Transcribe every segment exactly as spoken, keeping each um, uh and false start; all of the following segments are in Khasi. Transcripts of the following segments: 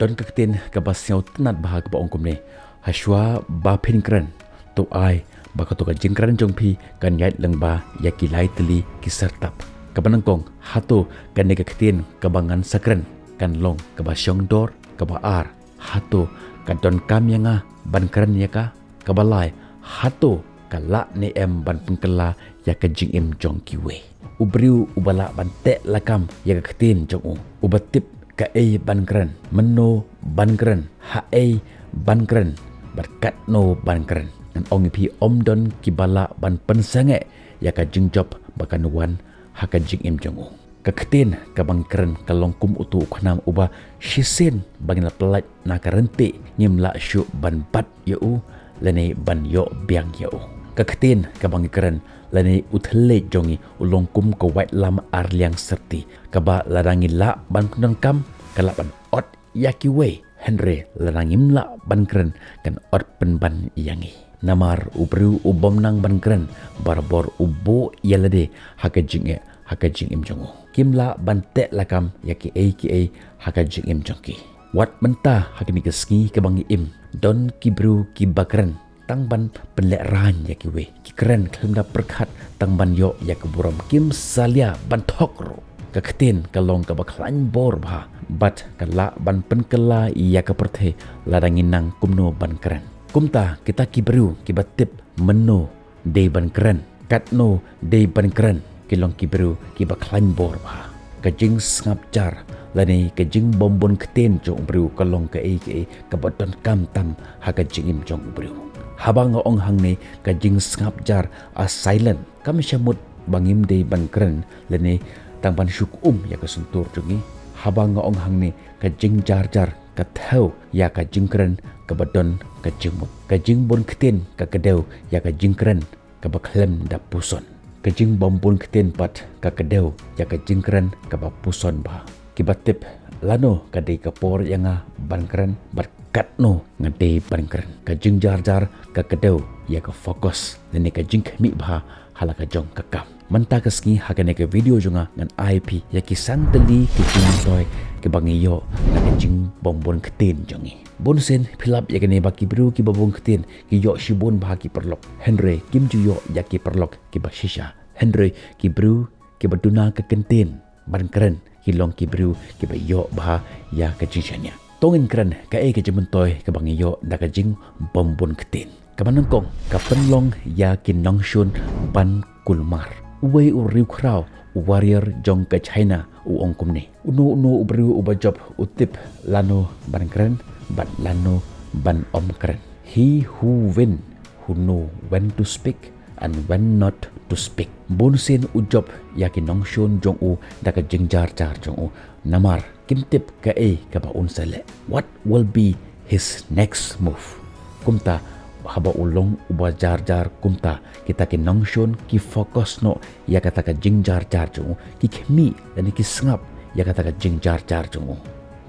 Don ka ktien kaba sngewtynnad bha kaba ong kumne: Hashwa ba phin kren, to ai ba kato ka jingkren jong phi kan ïaid lyngba ïa ki lai tylli ki sertap. Kaba nyngkong, hato kane ka ktien kaba ngan sa kren kan long kaba shongdor? Kaba ar, hato ka donkam ïa nga ban kren ïa ka? Kaba lai, hato ka lah ne em ban pynkylla ïa ka jingim jong kiwei? U briew uba lah ban teh lakam ïa ka ktien jong u, uba tip kaei ban kren, mynno ban kren, haei ban kren, bad katno ban kren. Ngan ong ïa phi, ym don kiba lah ban pynsangeh ïa ka jingjop ba kan wan ha ka jingim jong u. Ka ktien kaba ngi kren ka long kum uto u khnam uba shisien ba ngi la pyllait na ka rynti, ngim lah shuh ban bat ïa u lane ban ïoh biang ïa u. Ka ktien kaba ngi kren lane u thylliej jong ngi u long kum ka waitlam arliang syrti, kaba lada ngi lah ban pyndonkam, ka lah ban ot ïa kiwei, hynrei lada ngim lah ban kren, kan ot pynban ïa ngi. Namar u briew u bym nang ban kren, barabor u buh ïa lade ha ka jingeh, ha ka jingim jong u. Kim lah ban teh lakam ïa kiei kiei ha ka jingim jong ki. Wat mynta ha kane ka sngi kaba ngi im, don ki briew kiba kren tang ban pynlehraiñ ïa kiwei. Ki kren khlem da pyrkhat tang ban ïoh ïa ka burom, kim salia ban thok ruh. Ka ktien ka long kaba khlaiñ bor bha bad ka lah ban pynkylla ïa ka pyrthei lada ngi nang kumno ban kren. Kumta kita ki briew kiba tip mynno dei ban kren, katno dei ban kren, ki long ki briew kiba khlaiñ bor bha. Ka jingsngap jar lane ka jingbym bun ktien jong u briew ka long kaei kaei kaba donkam tam ha ka jingim jong u briew. Haba nga ong hangne ka jingsngap jar, a silent, kam shym mut ba ngim dei ban kren lane tang ban shu kum ïa ka shyntur jong ngi. Haba nga ong hangne ka jingjar jar, ka thew ïa ka jingkren kaba don ka jingmut. Ka jingbun ktien ka kdew ïa ka jingkren kaba khlem da puson. Ka jingbym bun ktien pat ka kdew ïa ka jingkren kaba puson bha. Kiba tip lano ka dei ka por ïa nga ban kren bad katno nga dei ban kren. Ka jingjar jar ka kdew ïa ka focus lane ka jingkhmih bha ha la ka jong ka kam. Mynta ka sngi ha kane ka video jong nga ngan ai phi ïa ki san tylli ki jingmyntoi kiba ngi ïoh na ka jingbym bun ktien jong ngi. Bunsien phi lap ïa kane ba ki briew kiba bun ktien ki ïoh shibun bha ki paralok, hynrei kim ju ïoh ïa ki paralok kiba shisha. Hynrei ki briew kiba duna ka ktien ban kren ki long ki briew kiba ïoh bha ïa ka jingshaniah. To ngin kren kaei ka jingmyntoi kaba ngi ïoh da ka jingbym bun ktien. Kaba nyngkong, ka pynlong ïa ki nongshun ban kulmar. Uwei u riewkhraw, u warrior jong ka China, u ong kumne: Uno uno u briew uba jop u tip lano ban kren bad lano ban ym kren. He who win, who know when to speak and when not to speak. Bunsien u jop ïa ki nongshun jong u da ka jingjar jar jong u, namar kim tip kaei kaba un sa leh. What will be his next move? Kumta haba u long uba jar jar kumta, kita ki nongshun ki focus noh ïa kata ka jingjar jar jong u, ki khmih lane ki sngap ïa kata ka jingjar jar jong u.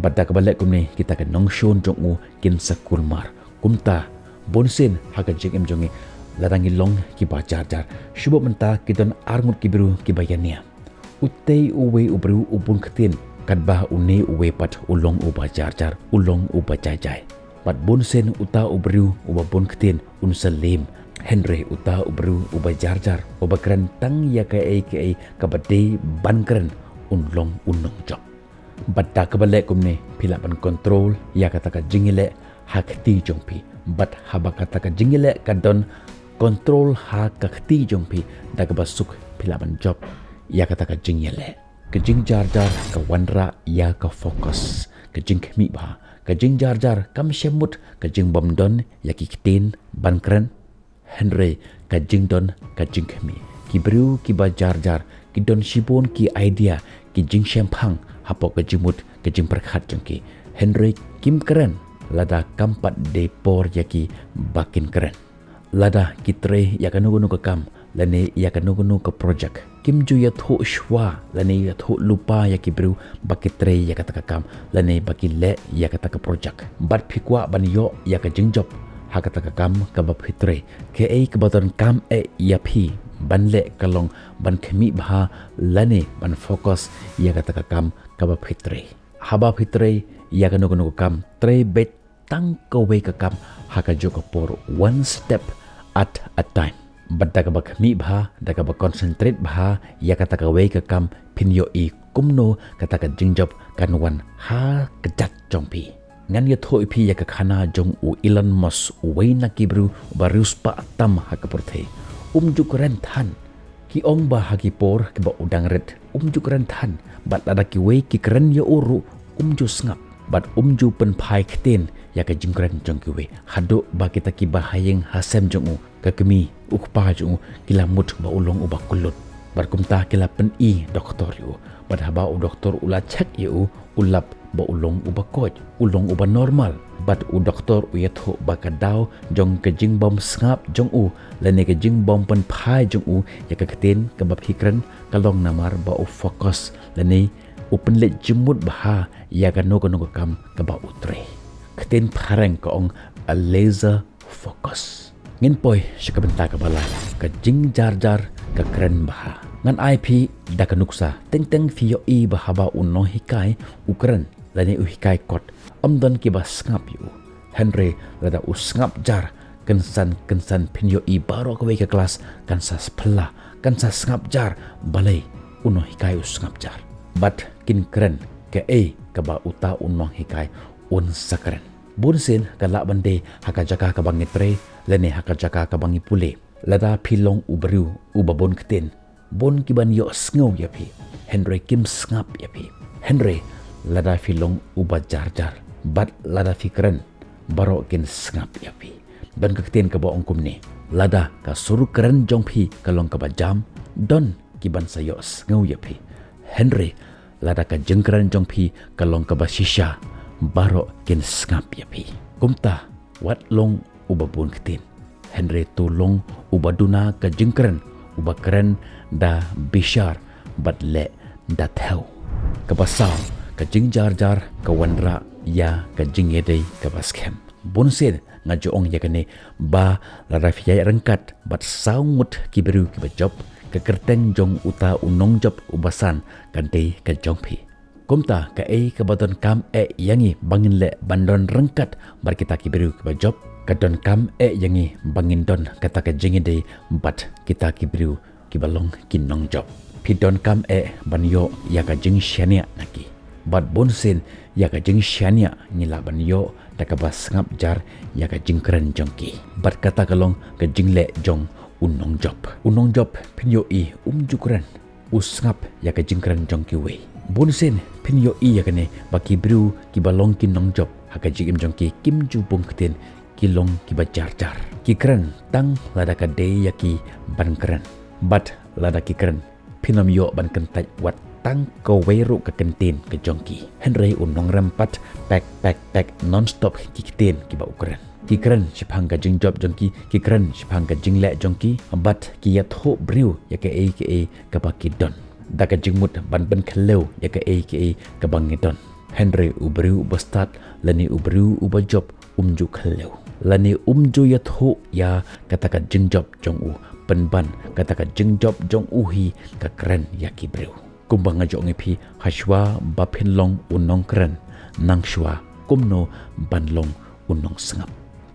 Bad da kaba leh kumne kita ki nongshun jong u kin sa kulmar. Kumta bunsien ha ka jingim jong ngi, lada ngi long kiba jar jar, shu bud mynta ki don arngut ki briew kiba ïania. Utei uwei u briew u bun ktien, katba une uwei pat u long uba jar jar, u long uba jai jai. Bad bunsien uta u briew uba bun ktien un sa lem, hynrei uta u briew uba jar jar, uba kren tang ïa kaei kaei kaba dei ban kren, un long u nongjop. Bad da kaba leh kumne phi lah ban control ïa kata ka jingïaleh ha kti jong phi. Bad haba kata ka jingïaleh ka don control ha ka kti jong phi, da kaba suk phi lah ban jop ïa kata ka jingïaleh. Ka jingjar jar ka wanrah ïa ka focus, ka jingkhmih bha. Ka jingjar jar kam shym mut ka jingbym don ïa ki ktien ban kren, hynrei ka jingdon ka jingkhmih. Ki briew kiba jar jar ki don shibun ki idea, ki jingshemphang hapoh ka jingmut ka jingpyrkhat jong ki, hynrei kim kren lada kam pat dei por ïa ki ba kin kren. Lada ki trei ïa kano kano ka kam lane ïa kano kano ka project, kim ju ïathuh shuwa lane ïathuh lypa ïa ki briew ba ki trei ïa kata ka kam lane ba ki leh ïa kata ka project. Bad phi kwah ban ïoh ïa ka jingjop ha kata ka kam kaba phi trei, kaei kaba donkam eh ïa phi ban leh ka long ban khmih bha lane ban focus ïa kata ka kam kaba phi trei. Haba phi trei ïa kano kano ka kam, trei beit tang kawei ka kam ha kajuh ka por, one step at a time. Bad da kaba khmih bha, da kaba concentrate bha ïa kata kawei ka kam, phin ïohi kumno kata ka jingjop kan wan ha kjat jong phi. Ngan ïathuh ïa phi ïa ka khana jong u Elon Musk, uwei na ki briew ba riewspah tam ha ka pyrthei. Um ju kren than. Ki ong ba ha ki por kiba u dang rit, um ju kren than. Bad lada kiwei ki kren ïa u ruh, um ju sngap. Bad um ju pynphai ktien ïa ka jingkren jong kiwei, haduh ba kita kiba ha ïing ha sem jong u, ka kmie, u kpa jong u, ki la mut ba u long uba kyllut. Bad kumta ki la pyni doktor ïa u. Bad haba u doktor u la check ïa u, u lap ba u long uba koit, u long uba normal. Bad u doktor u ïathuh ba ka daw jong ka jingbym sngap jong u lane ka jingbym pynphai jong u ïa ka ktien kaba phi kren, ka long namar ba u focus lane u pynleit jingmut bha ïa kano kano ka kam kaba u trei. Ktien phareng ka ong a laser focus. Ngin poi sha ka bynta kaba lai, ka jingjarjar ka kren bha. Ngan ai phi da ka nuksa, teng teng phi ïohi ba haba u nonghikai u kren lane u hikai kot, ym don kiba sngap ïa u. Hynrei lada u sngap jar, kynsan kynsan phin ïohi baroh kawei ka klas kan sa sphylla, kan sa sngap jar, balei, u nonghikai u sngap jar. Bad kin kren kaei kaba uta u nonghikai un sa kren. Bunsien ka lah ban dei ha ka jaka kaba ngi trei lane ha ka jaka kaba ngi pule. Lada phi long u briew uba bun ktien, bun kiban ïohsngew ïa phi, hynrei kim sngap ïa phi. Hynrei lada phi long uba jarjar, bad lada phi kren, baroh kin sngap ïa phi. Don ka ktien kaba ong kumne, lada ka sur kren jong phi ka long kaba jam, don kiban sa ïohsngew ïa phi. Hynrei lada ka jingkren jong phi ka long kaba shisha, baroh kin sngap ïa phi. Kumta, wat long uba bun ktien, hynrei to long uba duna ka jingkren, uba kren da bishar bad leh da thew. Kaba saw, ka jingjarjar ka wanrah ïa ka jingïadei kaba skhem. Bunsien nga ju ong ïa kane, ba lada phi ïaid ryngkat bad saw ngut ki briew kiba jop, ka kyrteng jong uta u nongjop uba san kan dei ka jong phi. Kumta kaei kaba donkam eh ïa ngi ba ngin leh ban don ryngkat bad kita ki briew kiba jop, ka donkam eh ïa ngi ba ngin don kata ka jingïadei bad kita ki briew kiba long ki nongjop. Phi donkam eh ban ïoh ïa ka jingshaniah na ki. Bad bunsien ïa ka jingshaniah ngi lah ban ïoh da kaba sngap jar ïa ka jingkren jong ki. Bad kata ka long ka jingleh jong u nongjop. U nongjop phin ïohi um ju kren, u sngap ïa ka jingkren jong kiwei. Bunsien phin ïohi ïa kane ba ki briew kiba long ki nongjop ha ka jingim jong ki kim ju bun ktien, ki long kiba jarjar. Ki kren tang lada ka dei ïa ki ban kren. Bad lada ki kren, phin ym ïoh ban kyntait wat tang kawei ruh ka kyntien ka jong ki. Hynrei u nongrem pat, pek pek pek, non stop ki ktien kiba u kren. Ki kren shaphang ka jingjop jong ki, ki kren shaphang ka jingleh jong ki, bad ki ïathuh briew ïa kaei kaei kaba ki don, da ka jingmut ban pynkhlaiñ ïa kaei kaei kaba ngi don. Hynrei u briew uba stad lane u briew uba jop um ju khlaiñ lane um ju ïathuh ïa kata ka jingjop jong u, pynban kata ka jingjop jong u hi ka kren ïa ki briew. Kumba nga ju ong ïa phi, hashwa ba phin long u nongkren, nang shuwa kumno ban long u nongsngap.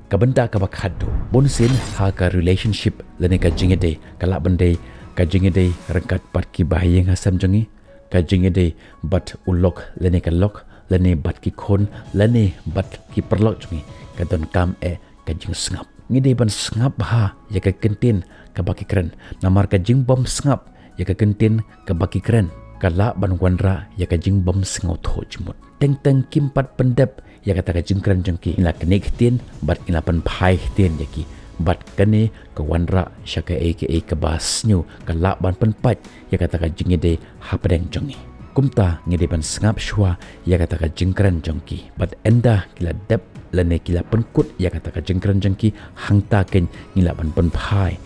Ka bynta kaba khatduh, bunsien ha ka relationship lane ka jingïadei, ka lah ban dei ka jingïadei ryngkat bad kiba ha ïing ha sem jong ngi, ka jingïadei bad u lok lane ka lok, lane bad ki khun, lane bad ki paralok jong ngi, ka donkam eh ka jingsngap. Ngi dei ban sngap bha ïa ka kyntien kaba ki kren, namar ka jingbym sngap ïa ka kyntien kaba ki kren ka lah ban wanrah ïa ka jingbym sngewthuh jingmut. Teng teng kim pat pyndep ïa kata ka jingkren jong ki, ngi la knieh ktien bad ngi la pynphai ktien ïa ki. Bad kane ka wanrah sha kaei kaei kaba sniew, ka lah ban pynpait ïa kata ka jingïadei hapdeng jong ngi. Kumta ngi dei ban sngap shuwa ïa kata ka jingkren jong ki. Bad ynda ki la dep lane ki la pynkut ïa kata ka jingkren jong ki, hangta keiñ ngi lah ban pynphai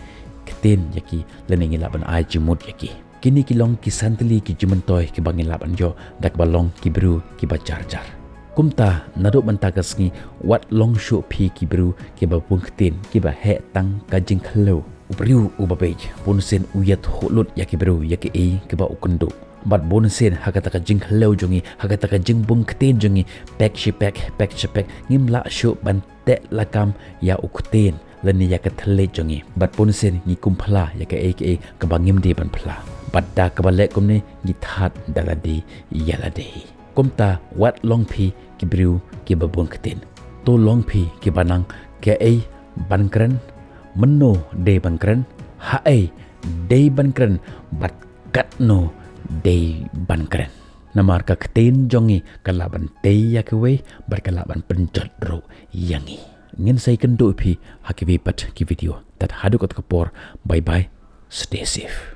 ktien ïa ki lane ngi lah ban ai jingmut ïa ki. Kine ki long ki san tylli ki jingmyntoi kiba ngi lah ban ïoh da kaba long ki briew kiba jarjar. Kumta naduh mynta ka sngi, wat long shuh phi ki briew kiba bun ktien, kiba heh tang ka jingkhlaiñ. U briew uba beit bunsien u ïathuh lut ïa ki briew ïa kaei kaba u kynduh. Bad bun sien ha kata ka jingkhlem jong ngi, ha kata ka jingbun ktien jong ngi, pek shi pek, pek shi pek, ngim lah shuh ban teh lakam ïa u ktien lane ïa ka thylliej jong ngi. Bad bun sien ngi kum phla ïa kaei kaei kaba ngim dei ban phla. Bad da kaba leh kumne ngi thad da lade ïa lade. Kumta wat long phi ki briew kiba bun ktien. To long phi kiba nang kaei ban kren, mynno dei ban kren, haei dei ban kren, bad katno dei ban kren. Namar ka ktien jong ngi ka lah ban tei ïa kiwei bad ka lah ban pynjot ruh ïa ngi. Ngin sa ïakynduh phi ha kiwei pat ki video. Tad haduh kata ka por, bye bye, stay safe.